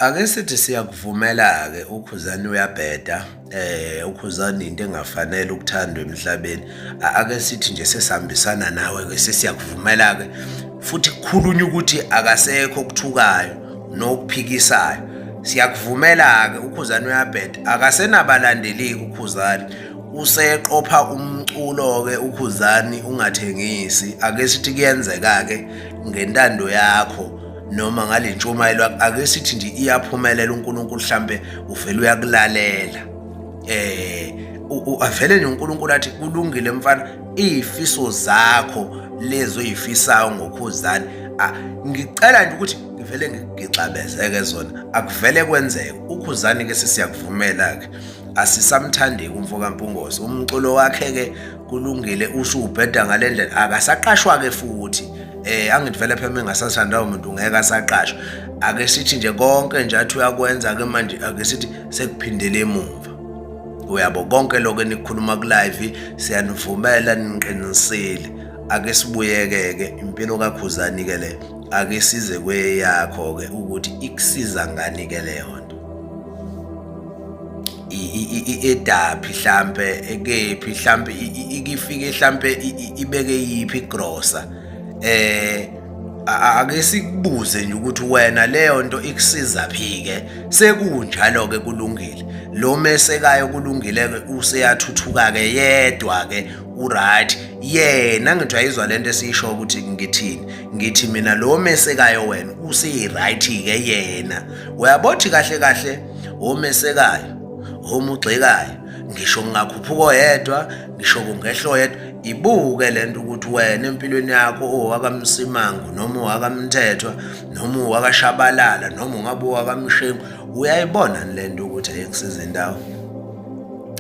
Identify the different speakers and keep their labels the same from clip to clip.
Speaker 1: Ake sithi siyakuvumela-ke uKhuzani uyabheda uKhuzani into engafanele ukuthandwa emhlabeni. Ake sithi nje sesihambisana nawe-ke sesiyakuvumela-ke futhi kukhulunywa ukuthi akasekho okuthukayo nokuphikisayo. Siyakuvumela-ke uKhuzani uyabheda akasenabalandeli-ke uKhuzani useqopha umculo-ke uKhuzani ungathengisi. Ake sithi kuyenzeka-ke ngentando yakho noma ngale ntshumayelo ake sithi nje iyaphumelela uNkulunkulu mhlambe uvele uyakulalela eh avele nje uNkulunkulu athi kulungile mfana izifiso zakho lezo oyifisayo ngokhuzane ngicela nje ukuthi ngivele ngigixabezeke zona akuvele kwenzeke ukhuzane ke sesiyakuvumela ke asisamthandeki umfo kaMpungose umculo wakhe ke kulungile usubheda ngalendlela akasaqashwa ke futhi angithi vele phela engasathandwa umuntu ngeke asaqashwa ake sithi nje konke nje athi uyakwenza ke manje ake sithi sekuphindele emuva uyabo konke lokho enikukhuluma ku live siyanivumela niqinisile ake sibuyeke ke impilo kaKhuzani ke le ake size kweyakho ke ukuthi ikusiza ngani ke leyo nto edaphi hlampe ekephi hlampe ikifike hlampe ibeke yiphi igrosa ake sikubuze nje ukuthi wena leyo nto ikusiza phi ke sekunjalo ke kulungile lo mesekayo kulungile ke useyathuthuka ke yedwa ke uright yena ngithi ayizwa lento esiyisho ukuthi ngithini ngithi mina lo mesekayo wena useyi-right ke yena uyabothi kahle kahle omesekayo omugxekayo ngisho ngingakhuphuka oyedwa ngisho kungehla oyedwa ibuke lento ukuthi wena empilweni yakho owakamsimango noma owakamthethwa noma owakashabalala noma ungabe owakamshengu uyayibona lento ukuthi ayikusiza indawo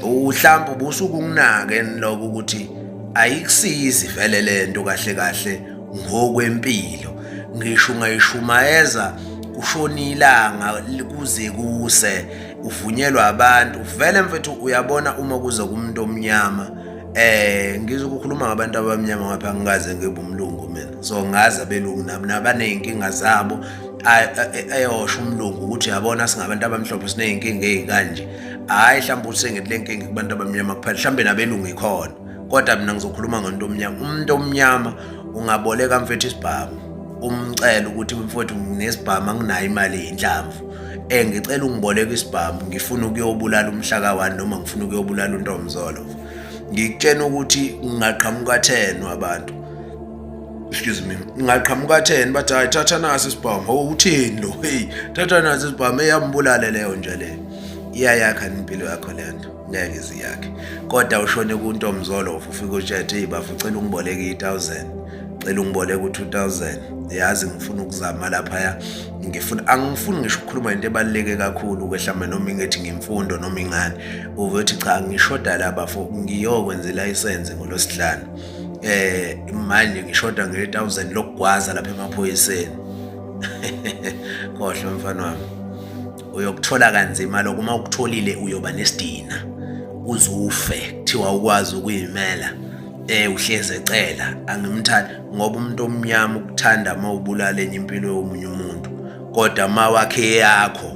Speaker 1: uhlamba ubusuku unginake lokho ukuthi ayikusizi vele lento kahle kahle ngokwempilo ngisho ungayishumayeza kushona ilanga kuze kuse uvunyelwa abantu vele mfethu uyabona uma kuze kumuntu omnyama ngizokukhuluma ngabantu abamnyama ngapha angikaze ngibe umlungu mina so ngazi abelungu nabo nabaney'nkinga zabo eyosho umlungu ukuthi yabona singabantu abamhlophe siney'nkinga ey'kanje hhayi mhlawumbe ukuthi sengithi le nkinga kubantu abamnyama kuphela mhlawumbe nabelungu ikhona kodwa mina ngizokhuluma ngento omnyama umuntu omnyama ungaboleka mfethu isibhamu umcela ukuthi mfowethu nginesibhamu anginayo imali yinhlamvu ngicela ungiboleke isibhamu ngifuna ukuyobulala umhlaka 1 noma ngifuna ukuyobulala untomzolo ngikutshena ukuthi ngingaqhamuka 10 wabantu excuse me ngingaqhamuka 10 bathi hayi thatha nasi isibhamu oh uthini lo hey thatha nasi isibhamu eyambulale leyo nje le iyayakha impilo yakho lento ngeke iziyakhe kodwa ushone kuntomzolo ufike utshethe hey bafo ucela ungiboleke i-1000 cela ungiboleke u-2000 yazi ngifuna ukuzama laphaya ngifuna angifuni ngisho ukukhuluma into ebaluleke kakhulu ke mhlawumbe noma ingethi ngimfundo noma ingane uve uthi cha ngishoda la bafo ngiyokwenza ilayisense ngolwesihlanu manje ngishoda nge-1000 lokugwaza lapha emaphoyiseni khohlwa mfana wami uyokuthola kanzima lokho uma ukutholile uyoba nesidina uzufe kuthiwa ukwazi ukuyimela uhleze ecela angimthandi ngoba umuntu omnyama ukuthanda uma ubulala enye impilo yomunye umuntu kodwa uma wakhe yakho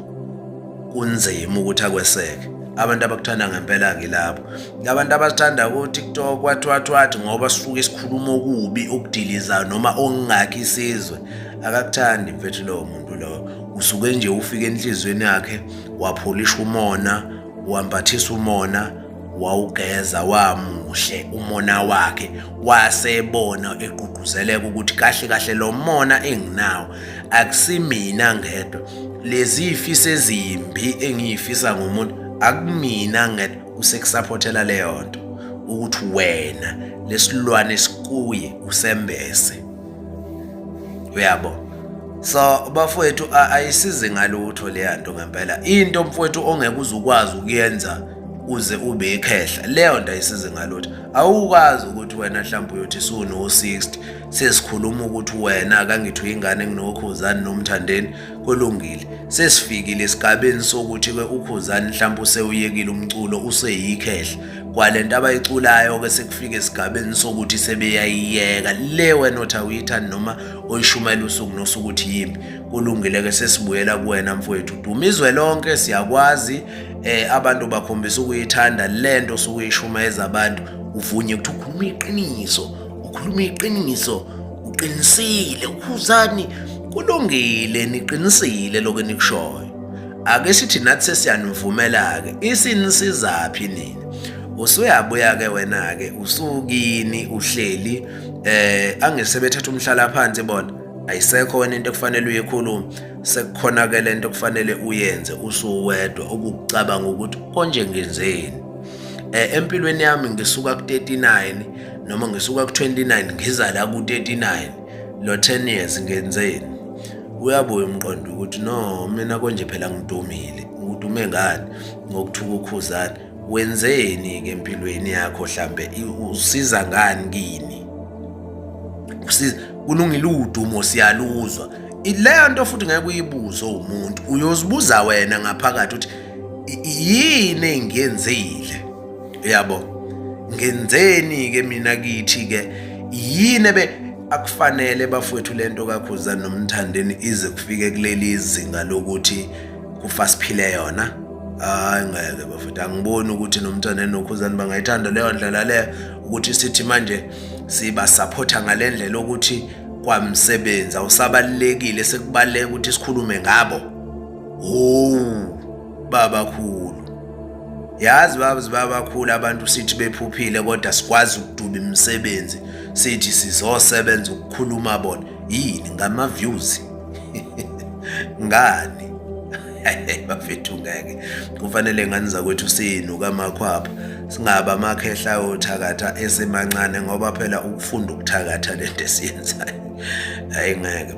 Speaker 1: kunzima ukuthi akweseke abantu abakuthanda ngempela ke labo abantu abasithanda ku-TikTok wathi ngoba sisuke sikhuluma okubi okudilizayo noma okungakhi isizwe akakuthandi mfethu lowo muntu lowo usuke nje ufike enhliziyweni yakhe wapholisha umona wambathisa umona wawugeza wamuhle umona wakhe wasebona egqugquzeleka ukuthi kahle kahle lo mona enginawo akusimina ngedwa lezi ifiso ezimbi engiyifisa ngomuntu akumina ngedwa usekusaphothela leyo nto ukuthi wena lesilwane sikuye usembese uyabo so bafowethu ayisizi ngalutho leya nto ngempela into mfowethu ongeke uze ukwazi ukuyenza uze ube ikhehla leyo nto ayisizi ngalutho awukwazi ukuthi wena mhlawumbe uyothi suno-60 sesikhuluma ukuthi wena akangithi uyingane enginokhuzani nomthandeni kulungile Sesifikile esigabeni sokuthi-ke uKhuzani mhlawumbe usewuyekile umculo useyikhehla kwalento abayiculayo-ke sekufika esigabeni sokuthi sebeyayiyeka le wena othi awuyithandi noma oyishumayela usuku nosuku ukuthi yimbi. Kulungile-ke sesibuyela kuwena mfowethu duma izwe lonke siyakwazi abantu bakhombisa ukuyithanda lento osuke uyishumayeza abantu uvunye ukuthi ukhuluma iqiniso ukhuluma iqiniso uqinisile ukhuzani kulungile niqinisile lokho enikushoyo ake sithi nathi sesiyanivumela-ke isinisizaphi nina usuyabuya-ke wena-ke usukini uhleli angisebethatha umhlala phansi bona ayisekho wena into ekufanele uyikhulume sekukhona ke lento kufanele uyenze usuwedwa ukucabanga ukuthi konje ngenzeni empilweni yami ngisuka ku-39 noma ngisuka ku-29 ngiza la ku-39 lo 10 years ngenzeni. Uyabuya umqondo ukuthi no mina konje phela ngidumile. Udume ngani? Ngokuthuka uKhuzani. Wenzeni ke empilweni yakho hlambe usiza ngani kini? Usiza kulungile udumo siyaluzwa. Leyo nto futhi ngeke uyibuze umuntu, uyozibuza wena ngaphakathi ukuthi yini engiyenzile. Uyabo? Ngenzeni ke mina kithi ke yini ebe akufanele bafowethu lento kaKhuzani noMthandeni ize kufike kuleli zinga lokuthi kufa siphile yona. Hayi ngeke bafowethu, angiboni ukuthi noMthandeni noKhuzani bangayithanda leyo ndlela leyo ukuthi sithi manje siba supporta ngale ndlela ukuthi kwamsebenzi awusabalulekile sekubaluleke ukuthi sikhulume ngabo. Oh babakhulu yazi babazi babakhulu abantu sithi bephuphile kodwa sikwazi ukuduba imisebenzi sithi sizosebenza ukukhuluma bona yini ngama views ngani bafethu ngeke kufanele ngani zakwethu sinuka amakhwapha singaba amakhehla ayothakatha esemancane ngoba phela ukufunda ukuthakatha lento esiyenzayo hayi ngeke.